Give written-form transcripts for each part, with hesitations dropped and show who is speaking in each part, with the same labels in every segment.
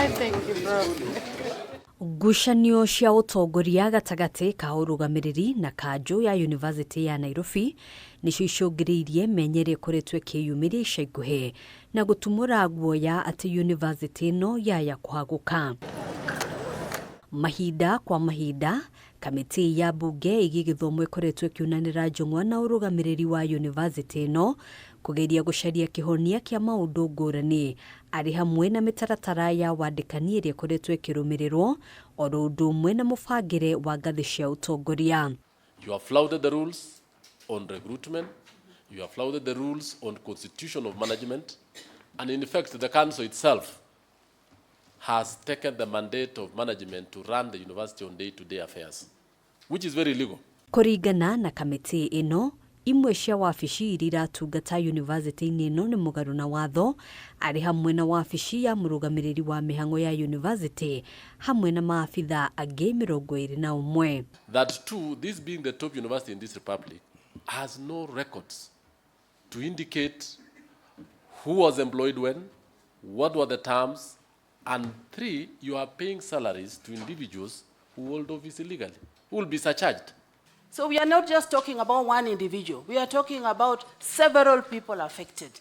Speaker 1: Thank you, bro.
Speaker 2: Ngucanio cia ũtongoria gatagatĩ ka ũrũgamĩrĩri na kanjũ ya Yunivasĩtĩ ya Nairobi nĩcio icũngĩrĩirie mĩanya ĩrĩa ĩkoretwo ĩkĩyumĩria ica ikuhĩ na gũtumũra guoya atĩ yunivasĩtĩ ĩno yaya kũhagũka. Mahinda kwa mahinda, kamĩtĩ ya mbunge ĩgiĩ gĩthomo ĩkoretwo ĩkiunanĩra njũng'wa na ũrũgamĩrĩri wa yunivasĩtĩ ĩno kũgeria gũcaria kĩhonia kĩa maũndũ ngũrani arĩ hamwe na mĩtaratara ya wandĩkani ĩrĩa ĩkoretwo ĩkĩrũmĩrĩrwo oro ũndũ ũmwe na mũbangĩre wa ngathĩ cia ũtongoria.
Speaker 3: You have flouted the rules on recruitment, you have flouted the rules on constitution of management, and in fact the council itself has taken the mandate of management to run the university on day-to-day affairs, which is very illegal.
Speaker 2: Kũringana na kamĩtĩ ĩno, imwe cia wabici iria iratungata yunivasĩtĩ-inĩ ĩno nĩ mũgarũ na watho, arĩ hamwe na wabici ya mũrũgamĩrĩri wa mĩhang'o ya yunivasĩtĩ hamwe na maabitha angĩ 21.
Speaker 3: That two, this being the top university in this republic, has no records to indicate who was employed when, what were the terms, and three, you are paying salaries to individuals who hold office illegally, who will be surcharged.
Speaker 4: So we are not just talking about one individual. We are talking about several people affected.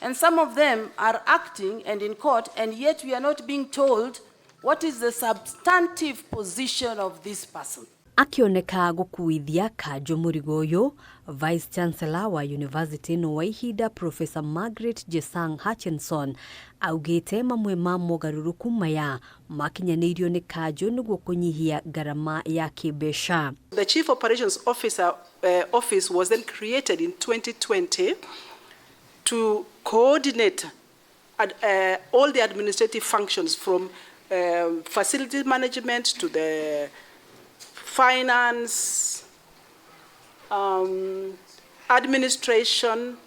Speaker 4: And some of them are acting and in court, and yet we are not being told what is the substantive position of this person.
Speaker 2: Akĩoneka gũkuithia kanjũ mũrigo ũyũ, Vice Chancellor wa University ĩno wa ihinda Professor Margaret Jesang Hutchinson augĩte mamwe ma mogarũrũku maya makinyanĩirio nĩ kanjũ nĩguo kũnyihia ngarama ya kĩmbeca.
Speaker 5: The Chief Operations Officer office was then created in 2020 to coordinate all the administrative functions from facility management to the finance, administration,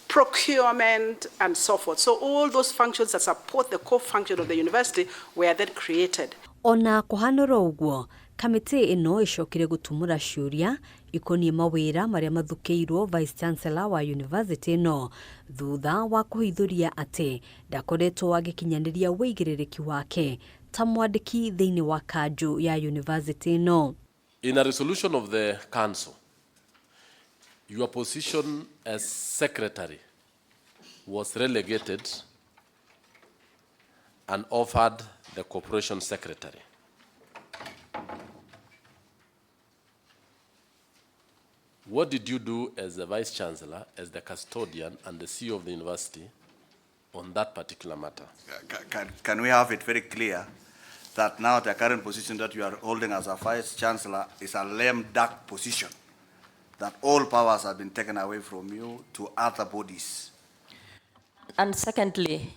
Speaker 5: procurement, and so forth. So all those functions that support the core function of the university were then created.
Speaker 2: Ona kũhana oro ũguo, kamĩtĩ ĩno ĩcokire gũtumũra ciũria ikoniĩ mawĩra marĩa mathukĩirwo Vice Chancellor wa University ĩno thutha wa kũhithũria atĩ ndakoretwo agĩkinyanĩria wĩigĩrĩrĩki wake ta mwandĩki thĩinĩ wa kanjũ ya University ĩno.
Speaker 3: In a resolution of the council, your position as secretary was relegated and offered the corporation secretary. What did you do as the vice chancellor, as the custodian and the CEO of the university on that particular matter?
Speaker 6: Can we have it very clear that now the current position that you are holding as a vice chancellor is a lame duck position, that all powers have been taken away from you to other bodies?
Speaker 7: And secondly,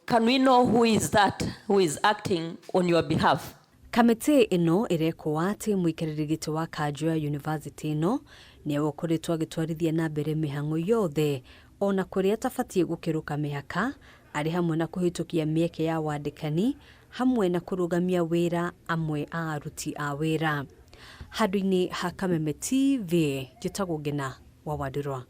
Speaker 7: can we know who is that who is acting on your behalf?
Speaker 2: Kamĩtĩ ĩno ĩrekwo atĩ mũikarĩri gĩtĩ wa kanjũ ya University ĩno nĩwe ũkoretwo agĩtwarithia na mbere mĩhang'o yothe ona kũrĩa atabatiĩ gũkĩrũka mĩhaka arĩ hamwe na kũhĩtũkia mĩeke ya wandĩkani hamwe na kũrũgamia wĩra amwe a aruti a wĩra. Handũ-inĩ ha Kameme TV, njĩtagwo Ngina wa Wandirwa.